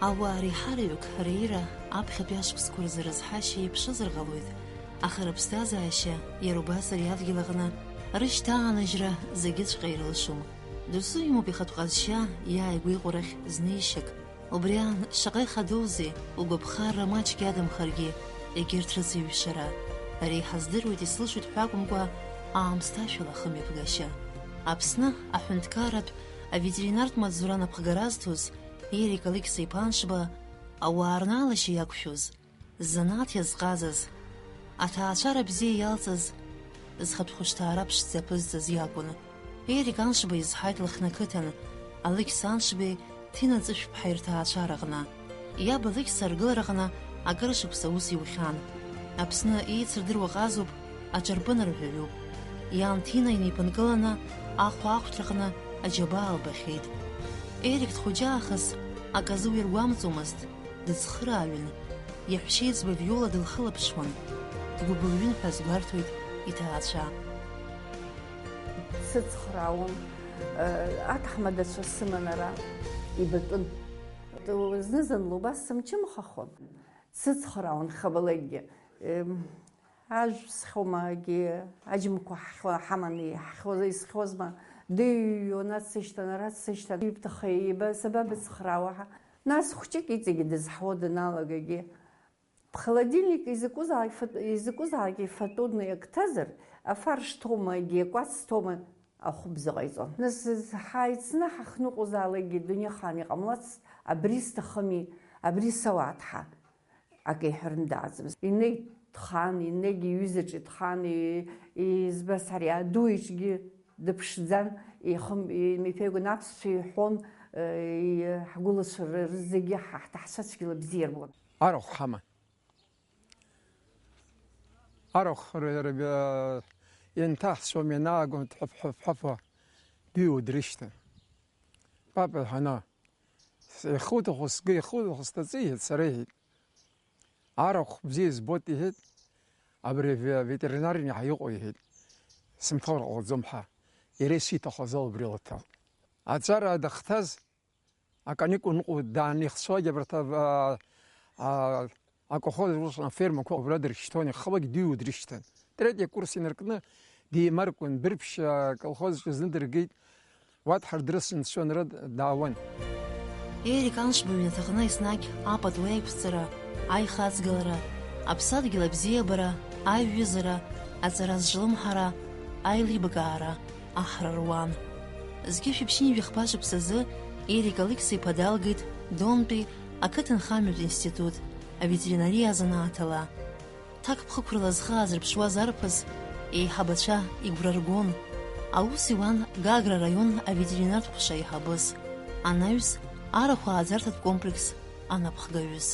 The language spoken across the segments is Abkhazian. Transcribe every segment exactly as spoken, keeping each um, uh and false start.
Ауаа реиҳараҩык реира аԥхьатәи ашықәсқәа рзы рызҳашьа еиԥшызар ҟалоит, аха рыԥсҭазаашьа иара убас ари адгьыл аҟны рышьҭааныжьра зегьыҵәҟьа ирылшом. Досу имоуп ихатә ҟазшьа иааигәа иҟоу рахь знеишьак. Убри аан шаҟа ихадоузеи, угәаԥхарра маҷк иадамхаргьы, егьырҭ рызеиҩшара. Ари иҳаздыруеит, исылшоит ҳәа акәымкәа, аамсҭашәала ахымҩаԥгашьа. Аԥсны аҳәынҭқарратә аветеринартә маҵзура анапхгара азҭоз Ерик Алықьса-иԥа Аншба ауаа рнаалашьа иақәшәоз, ззанааҭ иазҟазаз, аҭаацәара бзиа иалҵыз, зхатә хәышҭаара ԥшӡа аԥызҵаз иакәын. Ерик Аншба изҳаит Лыхны ақыҭан, Алықьса Аншбеи Ҭина Ҵышәԥҳаи рҭаацәараҟны. Иаб Алықьса аргылараҟны акыр шықәса аус иухьан. Аԥсны еицырдыруа ҟазоуп, аҿарпынарҳәаҩуп. Иан Ҭина инеиԥынкыланы ахәа ахәҭраҟны аџьабаа лбахьеит. Ерик дхәыҷаахыс аказы уи ргәамҵуамызт, дыцхырааҩын. Иаҳәшьеиҵбы Виола дылхылаԥшуан, дгәыбылҩын ҳәа азгәарҭоит иҭаацәа. Дсыцхраауан, э, аҭаҳмадацәа сыман ара, ибатәын. Зны-зынла убас сымчымхахон, дсыцхраауан хабалагьы. Эм, Ажә схьоумагьы, аџьмақәа ҳхьо-, ҳаманы иаҳхьоз, исхьозма, дыҩуан, ацсышьҭан, ара дсышьҭан, ибҭахеи, иба-, сабабыцхраауа ҳа? Нас хәҷык иҵегьы дызҳауа даналагагьы, бхолодильник изакәызаалак фат-, изакәызаалак ифатәоны иагҭазар, афарш ҭоумагьы, акәац ҭоума, ахәыбза ҟаиҵон. Нас ҳаицны ҳахныҟәозаалакгьы дунеихаан иҟамлацт, абри сҭахыми, абри сауаҭ ҳа. Акы иҳәараны дааӡамызт. Инеи дхан, инеи иҩызаҿы дхан, и-, избас ари аду иҿгьы дыԥшӡан, ихым-, имеиԥеигон аԥсшәа иҳәон, э, и-, ҳгәылацәа р-, рзегьы ҳа-, ҳҭаҳцәа цәгьала бзиа ирбон. Арахә ҳаман. Арахә р-, р-, э, инҭаҳцәом, ианаагон дҳәыԥҳәыԥҳәыԥуа, дыҩуа дрышьҭан. Папа иҳаны, ихуҭаху сгәы ихуҭаху сҭаҵа, иҳәеит, сара иҳәеит. Арахә бзиа збоит, иҳәеит, абри ве-, ветеринарни ҳәа иҟоу, иҳәеит, сымҭалар ҟалаӡом ҳәа, иара исиҭаху азал убри лаҭал. Аҵара дахҭаз, аканикәа ныҟәо даанихцәагьы абарҭ а-, а-, аколхоз ус афермақәа убра дыршьҭуан, ихабагь дыҩуа дрышьҭан. Третий акурс инаркны димаркуан, Бырԥшь аколхозаҿы зны дыргеит. Уа дҳардырсын дцәан, ара даауан. Ерик Аншба иҩнаҭаҟны еснагь апату аиқәҵара, аихаҵгылара, аԥсадгьыл абзиабара, аиҩызара, аҵара зҿлымҳара, аилибакаара, аҳра руан. Зқьышә ԥшьынҩажәи хԥа шықәсазы Ерик Алықьса-иԥа далгеит Донтәи ақыҭанхамҩатә институт аветеринариа азанааҭ ала. Ҭакԥхықәрала зхы аазырԥшуаз арԥыс еиҳабацәа игәра ргон. Аус иуан Гагра араион аветеринартә ҟәша аиҳабыс, анаҩс арахә ааӡарҭатә комплекс анапхгаҩыс.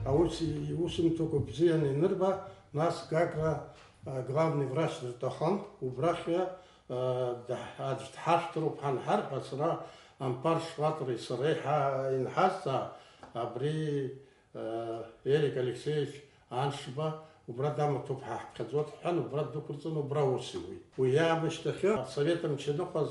Аус иусумҭақәа бзианы инырба, нас Гагра, а, главный врач дырҭахын, убрахьы, а, дҳ-, аӡә дҳашәҭроуп ҳәа анҳарҳәа, сара Ампар Шватреи сареи ҳа-, инҳазҵаа, абри Ерик Алексеевич Аншба убра дамаҭәоуп ҳәа ҳаԥхьаӡоит, ҳҳәан, убра ддәықәырҵан, убра аус иуит. Уи аамышьҭахьы асовет мчы аныҟаз,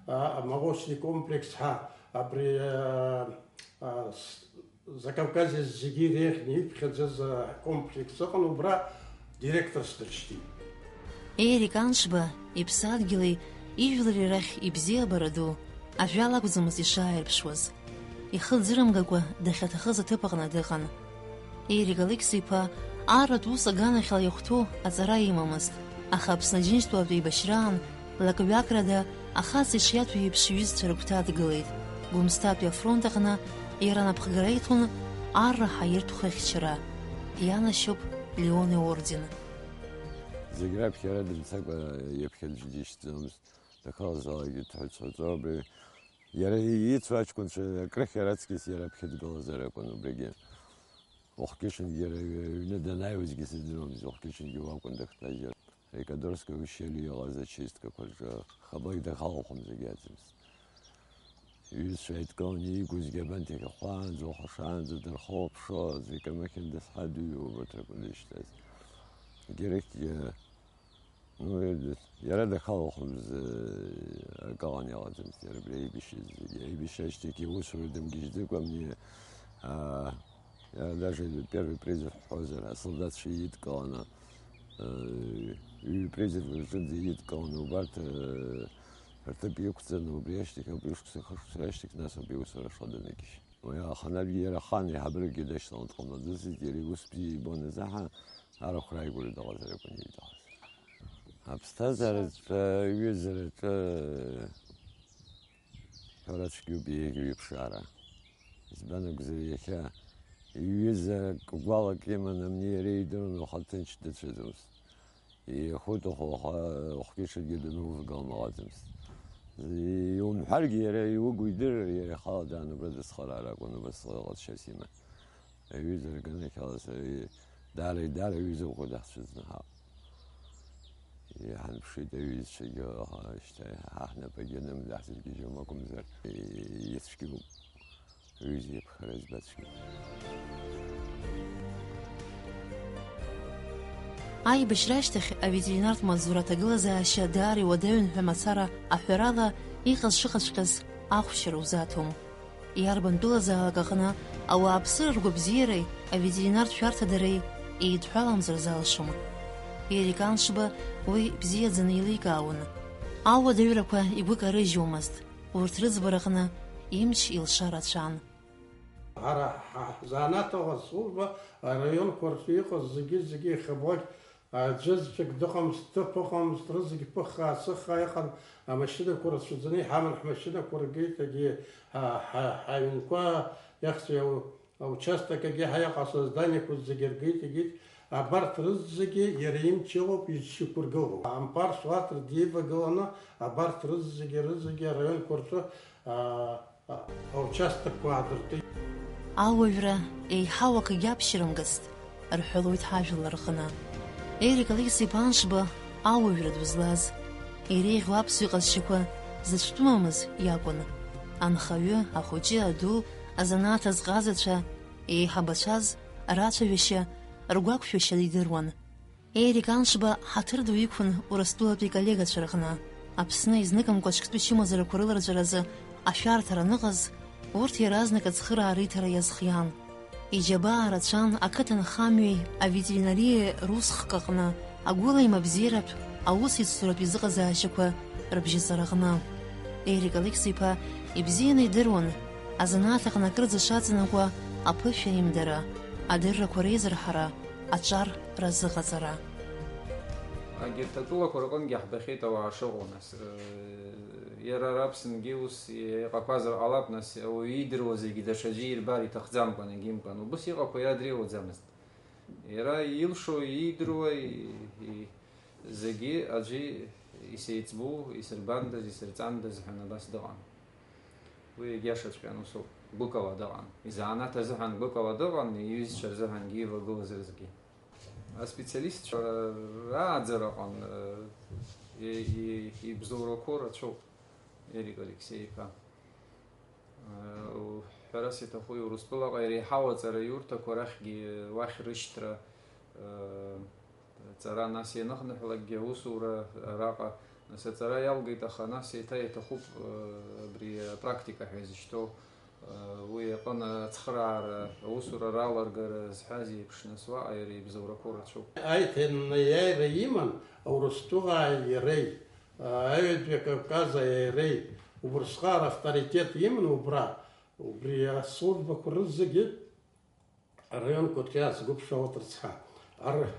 а, молочный комплекс ҳәа абри, а, а, с-, Закавказье зегьы иреиӷьны иԥхьаӡаз, а, комплекс ыҟан, убра директорс дыршьҭит. Ерик Аншба иԥсадгьыли ижәлари рахь ибзиабара ду ажәала акәӡамызт ишааирԥшуаз. Ихы ӡырымгакәа дахьаҭахыз аҭыԥ аҟны дыҟан. Ерик Алықьса-иԥа арратә ус аганахьала иахәҭоу аҵара имамызт, аха Аԥсны Аџьынџьтәылатә еибашьраан лак-ҩакрада ахаҵа ишиаҭәу еиԥш иҩызцәа рыгәҭа дгылеит. Гәымсҭатәи афронт аҟны иара анапхгара иҭон арра ҳаиртә хыхьчара. Ианашьоуп Леон иорден. Зегь раԥхьа иара дымцакәа иаԥхьа аӡәы дишьҭӡомызт. Дахалазаалакгьы дҳәыцәаҵо абри. Иара ицу аҷкәынцәа акрыхьыр аҵкьыс иара аԥхьа дгылазар акәын убригьы. Уахгьы-ҽынгьы иара аҩны данааиуазгьы сыздыруамызт, уахгьы-ҽынгьы уакәын дахҭнажьыр. Рекадорская ущелье иҟаз ачисткақәа рҿы хаблагь дахалахәымзаргьы аӡамызт. Иҩызцәа еидкыланы иигозгьы абанҭ иахьахәаанӡа, уахашаанӡа дырхылаԥшуа, зегь амахьын дазҳадыҩуа убарҭ ракәын дышьҭаз. Егьырахьгьы Ну, иара дахалахәымз, акы ҟан иалагӡамызт, иара абри аибашьра зегьы. Аибашьра ашьҭахь иусура дымгьежьӡакәа, мне, а, иара даже первый призыв ҳҳәозар, асолдатцәа идкыланы, э, ҩ-призыв рҿынӡа идкыланы, убарҭ, э, рҭыԥ иқәҵаны, убри ашьҭахь, убри шықәса, хышықәса рашьҭахь, нас убри аусура ашҟа данагьежь. Уи ааханаргьы иара ахаан еиҳабыракгьы дашьҭалан дҟамлаӡацызт, иара иус бзиа ибон азы ҳәа, арахә рааигәара дыҟазар акәын ииҭахыз. Аԥсҭазаараҿы, аҩызараҿы ҳәара цәгьоуп иеиӷьу иԥшаара. Избан акәзар, иахьа иҩызак гәалак иман, амни иара идыруан, уаха ҭынч дыцәаӡомызт. Ихәы-тәахәы уаха, уахгьы-ҽынгьы данувгылан ҟаҵамызт. Иумҳәаргьы иара иугәы идырыр, иара ихала даан убра дыцхыраар акәын, убасҟак ҟазшьас иман. Аҩыза рганахьала сара и-, даара, даара аҩыза ӷәӷәа даҳцәыӡны ҳаҟан. Иҳанԥшит аҩызцәагьы, аха шьҭа ҳа ҳнапы агьаным даҳзыргьежьуам акәымзар, и-, ицәгьоуп. Аҩыза иԥхара збацәгьоуп. Аибашьра ашьҭахь аветеринартә маҵзура аҭагылазаашьа даара иуадаҩын ҳәа мацара аҳәарала, иҟаз шыҟаҵәҟьаз ахәшьара узаҭом. Иарбан тәылазаалак аҟны ауааԥсыра ргәабзиареи аветеринартә шәарҭадареи еидҳәаламзар залшом. Ерик Аншба уи бзиаӡаны еиликаауан. Ауадаҩрақәа игәы карыжьуамызт. Урҭ рыӡбараҟны имч-илша рацәан. Ҳара ҳа-, ҳзанааҭ аслужба араионқәа рҿы иҟаз зегьы-зегьы ихаблак, аӡәызцәак дыҟамызт, ҭыԥ ыҟамызт, рызегь ԥыххаа-сыххаа иҟан, амашьынақәа рацәаӡаны иҳаман, ҳмашьынақәа ргеит, егьи ҳа-, ҳа-, ҳаҩнқәа иахьӡу Аучасток агьи ҳаиаҟа азданиақәа зегьы ргеит, егьит, абарҭ рызегьы иара имч иоуп изшьақәыргылоу. Ампар Суаҭра дивагыланы абарҭ рызегьы, рызегьы араионқәа рҿы, а, а, аучастокқәа аадыртит. Ауаҩра еиҳау акгьы аԥшьрымгацт, рҳәалоит ҳажәлар рҟны. Ерик Алықьса-иԥа Аншба ауаҩра ду злаз, иреиӷьу аԥсуа иҟазшьақәа зыцәтәымамыз иакәын. Анхаҩы, ахәыҷы, аду, азанааҭ азҟазацәа, еиҳабацәаз рацәажәашьа, ргәақәшәашьа идыруан. Ерик Аншба ҳаҭыр ду иқәын Урыстәылатәи иколлегацәа рҟны. Аԥсны изныкымкәа ҽктәи чымазарақәа рыларҵәаразы ашәарҭара аныҟаз, урҭ иаразнак ацхыраара иҭара иазхиан. Иџьабаа рацәан ақыҭанхамҩеи аветеринариеи русхк аҟны агәылеимабзиаратә, аусеицуратә изыҟазаашьақәа рыбжьаҵараҟны. Ерик Алықьса-иԥа ибзианы идыруан азанааҭ аҟны акырӡа шаҵанакуа аԥышәа аимдара, адыррақәа реизырҳара, аҿар разыҟаҵара. Агьырҭ атәылақәа рҟынгьы ҳбахьеит ауаа шыҟоу, нас, э, иара ара Аԥсынгьы ус иҟақәазар ҟалап, нас, ауаҩы иидыруа зегьы даҽаӡәы ирбар иҭахӡамкәан, егьимкәан. Убыс иҟақәоу иара дреиуаӡамызт. Иара илшо, иидыруа, и-, и-, зегьы аӡәы исеиҵбу, исырбандаз, исырҵандаз ҳәа абас дыҟан. Уи иагьиашаҵәҟьан, усоуп, гәыкала дыҟан. Изанааҭ азыҳәан гәыкала дыҟан, иҩызцәа рзыҳәангьы ивагылаз рызгьы. Аспециалистцәа рааӡараҟан, э, и-, и-, ибзоурақәоу рацәоуп, Ерик Алексеи-иԥа. Э, ҳәарас иаҭаху, Урыстәылаҟа иреиҳау аҵараиурҭақәа рахьгьы уахь рышьҭра, э, ҵара, нас ианыхныҳәлакгьы аусура араҟа, нас аҵара иалгеит, аха нас еиҭа иаҭахуп, э, абри апрактика ҳәа изышьҭоу, э, уи аҟны ацхыраара, аусура раларгара зҳәаз еиԥш, нас уаҟа иара ибзоурақәоу рацәоуп. Аиҭанеиааира иман Урыстәылааи иареи, э, аҩадатәи Кавказ аиааиреи, убырсҟак авторитет иман убра, убри аслужбақәа рызегьы араионқәа рҿы иаазгәыԥшаауеит рыцҳа. Ар-,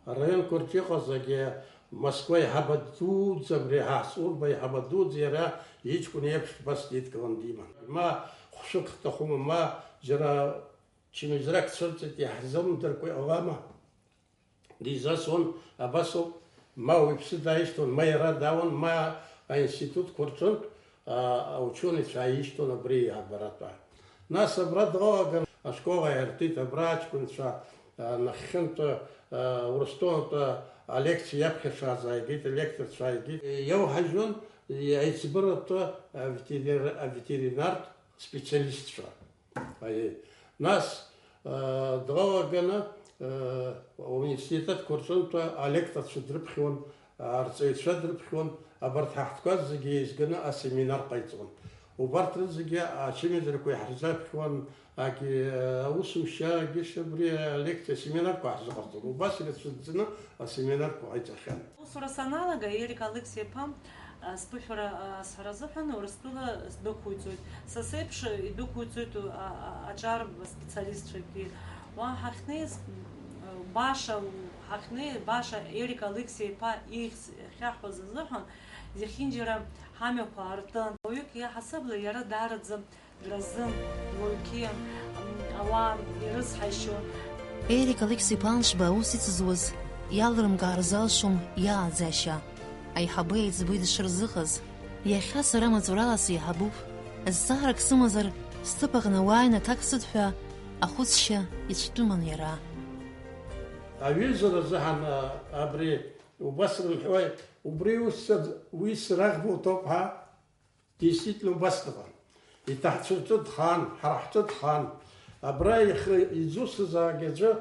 араионқәа рҿы иҟаз зегьы Москва аиҳабы дуӡӡа, абри ҳаслужба аиҳабы дуӡӡа иара иҷкәын иеиԥш убас дидкылан диман. Ма хәшәык ҳҭахума, ма џьара чмазарак цәырҵит, иаҳзымдыркәа иҟалама? Дизасуан, абас ауп, ма уаҩԥсы дааишьҭуан, ма иара дауан, ма аинститутқәа рҿынтә, а, аученыцәа ааишьҭуан абри абаратәы. Нас абра дҟалаган, ашкол ааиртит, абра аҷкәынцәа, а, нахьхьынтәы, а, Урыстәылантәи алекциа иаԥхьаҽааз ааигеит, алекторцәа ааигеит. Иауҳажьуан аиҵбыратәы, а, ветеринар-, аветеринартә специалистцәа. Аиеи. Нас, аа, дҟалаганы, Университетқәа рҿынтә алекторцәа дрыԥхьон, арҵаҩцәа дрыԥхьон, абарҭ ҳахәҭқәа зегьы еизганы асеминар ҟаиҵон. Убарҭ рызегьы ачымазарақәа иаҳзаԥхьон, агьи, аусумшьа, агьи абри алекциа, асеминарқәа ҳзыҟарҵон. Убас ирацәаӡаны асеминарқәа ҟаиҵахьан. Аусура саналага, Ерик Алықьса-иԥа, а, сԥышәара, а, сара азыҳәан Урыстәыла сдәықәуҵоит. Са сеиԥш идәықәуҵоит, а, а, аҿар специалистцәагьы. Уа ҳахьнеиз, м, баша, ҳахьнеи, баша Ерик Алықьса-иԥа ихьӡ ахьаҳҳәоз азыҳәан зехьынџьара ҳамҩақәа аартын. Уаҩык иаҳасабала иара даараӡа дразын, уаҩқьиан, м, ауаа ирыцҳаишьон. Ерик Алықьса-иԥа Аншба аус ицызуаз иалрымкаар залшом иааӡашьа. Аиҳабы аиҵбы дшырзыҟаз. Иахьа сара маҵурала сеиҳабуп. Зҵаарак сымазар, сҭыԥ аҟны уааины аҭак сыҭ ҳәа ахәыцшьа ицәтәымын иара. Аҩызара азыҳәан, а, абри убас рымҳәои, убри ус, уи срахьуа уҭоуп ҳәа. Действительно убас дыҟан. Иҭаҳцәырҵәы дхаан, ҳара ҳҿы дхаан. Абра ихы иӡусызаагьы аӡәы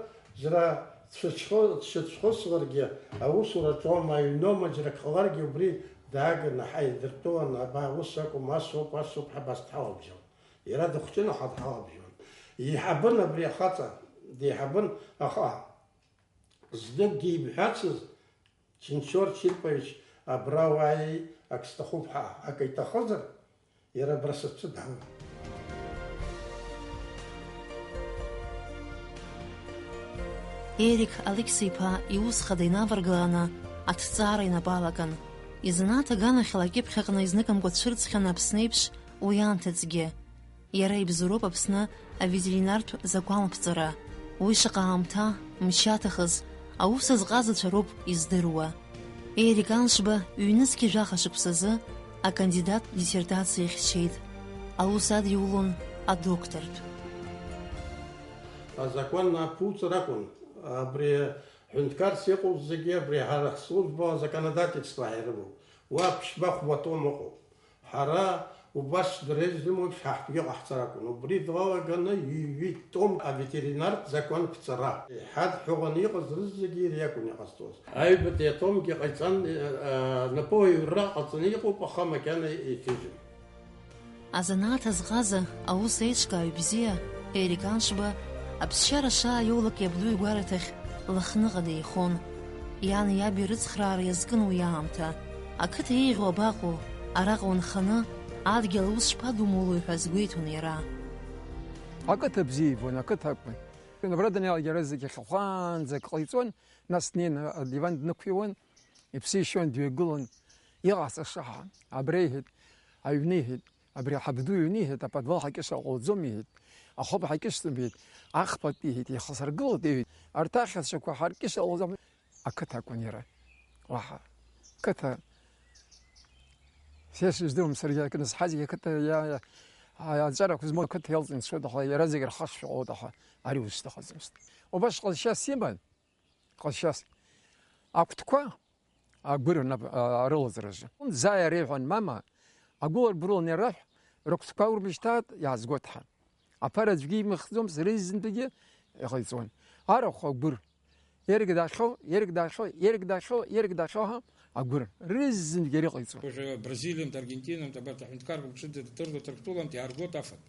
џьара дшәыцәхо-, дшьацәхысларгьы, аусураҿоума, аҩноума, џьара ак ҟаларгьы убри дааганы ҳаидыртәылан, абаа, ус акәым, ас ауп, ас ауп ҳәа абас дҳалабжьон. Иара дыхәҷын, аха дҳалабжьон. Еиҳабын абри ахаҵа, деиҳабын, аха зныкгьы имҳәацыз, Чынчор Чиркович, абра уааи, ак сҭахуп ҳәа, ак иҭахызар, иара абра сыцәыдҳалоит. Ерик Алықьса-иԥа иус хада инаваргаланы аҭҵаара инапы алакын. Изанааҭ аганахьала акьыԥхь аҟны изныкымкәа дцәырҵхьан Аԥсны еиԥш уи анҭыҵгьы. Иара ибзоуроуп Аԥсны аветеринартә закәанԥҵара. Уи шаҟа аамҭа, мчы аҭахыз, аус азҟазацәа роуп издыруа. Ерик Аншба ҩнызқьи жәаха шықәсазы акандидаттә диссертациа ихьчеит. Аус адиулон адоктортә. Азакәан аԥуҵара акәын. Абри ҳәынҭқарс иҟоу зегьы абри ҳара ҳслужба законодательство ҳәа ирымоуп. Уа ԥшьба-хәба том ыҟоуп. Ҳара убас дара ирзымуеиԥш ҳаҳтәгьы ҟаҳҵар акәын. Убри далалаганы ҩ-, ҩ-, том аветеринартә законқәҵара. Ҳадҳәаланы иҟаз рызегьы иара иакәын иҟазҵоз. Аҩбатәи атомгьы ҟаиҵан, э, э, напы аҩра ҟаҵаны иҟоуп, аха макьана иҭыжьым. Азанааҭ азҟаза, аус еиҿкааҩ бзиа, Ерик Аншба, аԥсшьара шааиоулак иабду игәараҭахь Лыхныҟа деихон. Иани иаби рыцхраара иазкын уи аамҭа. Ақыҭа еиӷьу абаҟоу, араҟа унханы, адгьыл аус шԥадумулои ҳәа азгәеиҭон иара. Ақыҭа бзиа ибон, ақыҭа акәын. Абра даналга иара зегьы хьахәаанӡа ак ҟаиҵон, нас днеины адиван днықәиуан, иԥсы ишьон, дҩагылон, иҟаҳҵаша ҳәа. Абра иҳәеит, аҩны иҳәеит, абри аҳабду иҩны иҳәеит, аподвал ҳакьыша ҟалҵом иҳәеит, ахәыԥ ҳакьышӡом иҳәеит, ахԥатәи иҳәеит, ихасыргылоит иҳәеит, арҭ ахьаҵәақәа ҳаркьыша ҟалҵом. Ақыҭа акәын иара. Уаҳа қыҭа сеиԥш издыруам саргьы, акы назҳаз зегьы ақыҭа иа-, иа-, аҵарақәа змоу ақыҭа иалҵны ицоит, аха иара зегьы рхашҭра ҟалоит, аха ари ус дыҟаӡамызт. Убас ҟазшьас иман, ҟазшьас. Акәтқәа агәыр нап-, а, арылаҵаразы. Заа иара иҳәон, мама, агәыларбрылан иараҳә, рыгәҭқәа урбышьҭааит, иаазгоит ҳәа. Аԥара аӡәгьы имыхьӡомызт, рызынтәгьы иҟаиҵон. Арахә агәыр. Ерик дахьхьоу, Ерик дахьхьоу, Ерик дахьхьоу, Ерик дахьхьоу ҳәа агәыр. Рызынтәгьы иара иҟаиҵон. Уажәы Бразилиантә, Аргентинантә, абарҭ аҳәынҭқаррақәа рҿы ддыргоит, Ҭырқәтәылантә иааргоит афатә.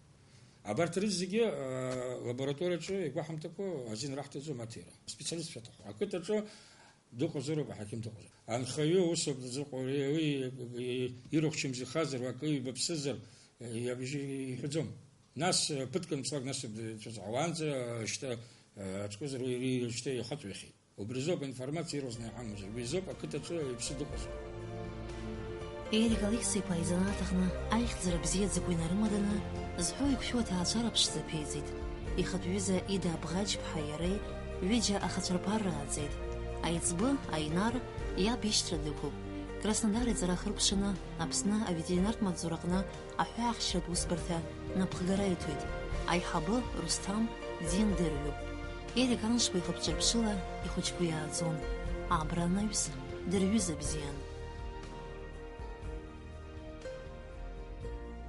Абарҭ рызегьы, аа, лабораториаҿы игәаҳамҭақәа азин раҳҭаӡом аҭира. Специалистцәа аҭахуп. Ақыҭаҿы дыҟазароуп аҳақьым дыҟазар. Анхаҩы усоуп дзыҟоу, уи, уи ирыхәчымзи ихазар, уакы ибыԥсызар, иабжьы иҳәаӡом. Нас, ԥыҭк анҵлак, нас дцәыҵ-, ауаанӡа шьҭа, аҿкызар уи, уи шьҭа ихатә ҩахьеит. Убри азоуп аинформациа ирозны иҳамоузар, убри азоуп ақыҭаҿы иԥсы дыҟазар. Ерик Алықьса-иԥа изанааҭ аҟны аихьӡара бзиаӡақәа инарымаданы, зҳәо иқәшәо аҭаацәара ԥшӡа ԥиҵеит. Ихатә ҩыза Ида Абӷаџь-ԥҳа иареи ҩыџьа ахацәа рԥара рааӡеит. Аиҵбы, Аинар, иаб ишьцәа дықәуп. Краснодар иҵара ахыркәшаны, Аԥсны аветеринартә маҵзураҟны аҳәаахьчатә усбарҭа напхгара иҭоит. Аиҳабы Русҭам дин дырҩуп. Ерик Аншба ихы-бҿы рԥшыла ихәыҷқәа иааӡон. Абра анаҩс дырҩыза бзиан.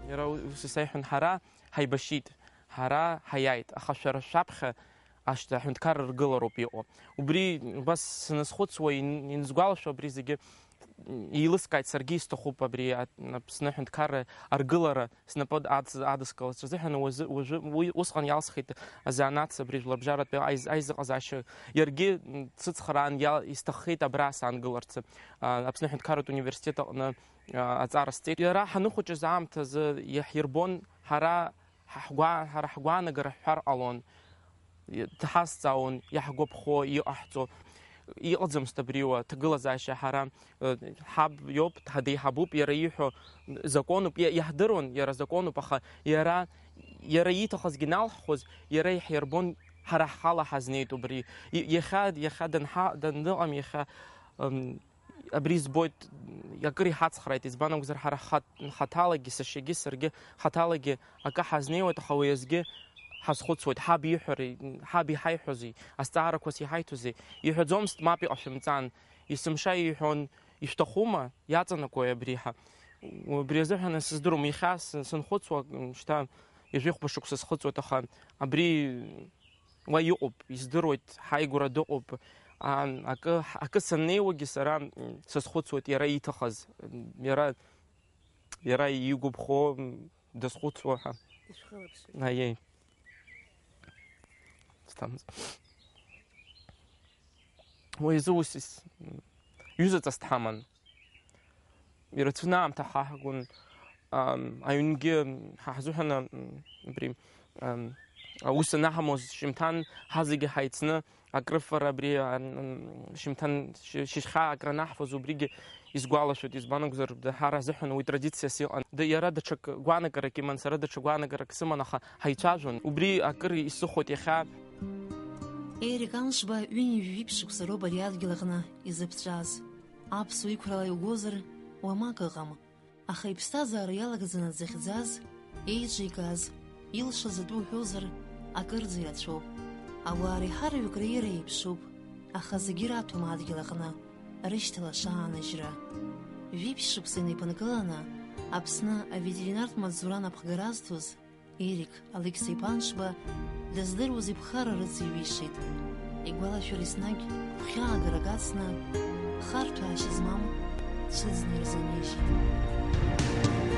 Иара ус исеиҳәон, ҳара ҳаибашьит, ҳара ҳаиааит, аха шәара шәаԥхьа ашьҭа аҳәынҭқарра ргылароуп иҟоу. Убри убас саназхәыцуа, ин-, инсгәалашәо абри зегьы, еилыскааит, саргьы исҭахуп абри а-, Аԥсны аҳәынҭқарра аргылара снапы адс-, адыскыларц азыҳәан уажәы, уажәы уи усҟан иалсхит азанааҭс абри жәларбжьаратәи аиз-, аизыҟазаашьа. Иаргьы, м, дсыцхраан иал-, исҭаххеит абра саангыларц, а, Аԥсны аҳәынҭқарратә университет аҟны, а, аҵара сҵеит. Иара ҳаныхәыҷыз аамҭазы иаҳирбон, ҳара ҳа-, ҳгәа-, ҳара ҳгәаанагара ҳҳәар ҟалон. Дҳазҵаауан, иаҳгәаԥхо, иҟаҳҵо. Иҟаӡамызт абри уа ҭагылазаашьа ҳара, э, ҳаб иоуп, ҳадеиҳабуп, иара ииҳәо законуп, иа-, иаҳдыруан, иара законуп, аха иара, иара ииҭахызгьы налҳхуаз, иара иаҳирбон, ҳара ҳхала ҳазнеит убри. И-, иахьа, иахьа данҳа-, даныҟам, иахьа, м, абри збоит, акыр иҳацхрааит, избан акәзар, ҳара ҳхат-, хаҭалагьы, сашьагьы, саргьы хаҭалагьы акы ҳазнеиуеит, аха уи азгьы ҳазхәыцуеит, ҳаб ииҳәари, ҳаб иҳаиҳәози, азҵаарақәас иҳаиҭози? Иҳәаӡомызт, мап иҟашәымҵан, есымша иҳәон, ишәҭахума, иаҵанакуеи абри ҳа? Убри азыҳәан сыздыруам, иахьа с-, сынхәыцуа, шьҭа ҩажәихәба шықәса схыҵуеит, аха абри уа иҟоуп, издыруеит, ҳаигәра дыҟоуп. А, акы, акы саннеиуагьы сара, м, сазхәыцуеит иара ииҭахыз, м, иара, иара игәаԥхо, м, дазхәыцуа ҳәа. Ишәхылаԥшҩы. Аиеи. Сҭамыз. Уи азы ус ис-, м, ҩызаҵас дҳаман. Ирацәаны аамҭа ҳаҳгон, ам, аҩнгьы ҳа ҳзыҳәан, ам, абри, ам, аус анаҳамоз шьымҭан ҳазегьы ҳаицны акрыфара абри, ам, шьымҭан шьы-, шьыжьхьа акранаҳфоз убригьы исгәалашәоит, избан акәзар, ҳара ҳзыҳәан уи традициас иҟан. Д-, иара даҽак гәаанагарак иман, сара даҽа гәаанагарак сыман, аха ҳаицәажәон. Убри акыр исыхәоит иахьа. Ерик Аншба ҩынҩажәи жәиԥшь шықәса роуп ари адгьыл аҟны изыԥҵәаз. Аԥсуа иқәрала иугозар, уамак ыҟам. Аха иԥсҭазаара иалагӡаны дзыхьӡаз, еиҿикааз, илшаз атәы уҳәозар, акырӡа ирацәоуп. Ауаа реиҳараҩык рыира еиԥшуп, аха зегьы раҭәом адгьыл аҟны, рышьҭалаша ааныжьра. Жәиԥшь шықәса инеиԥынкыланы, Аԥсны аветеринартә маҵзура напхгара азҭоз, Ерик Алықьса-иԥа Аншба дыздыруаз иԥхарра рыҵеиҩишеит. Игәалашәар еснагь гәхьаагарак ацны, харҭәаашьа змам дцәыӡны ирзынижьит.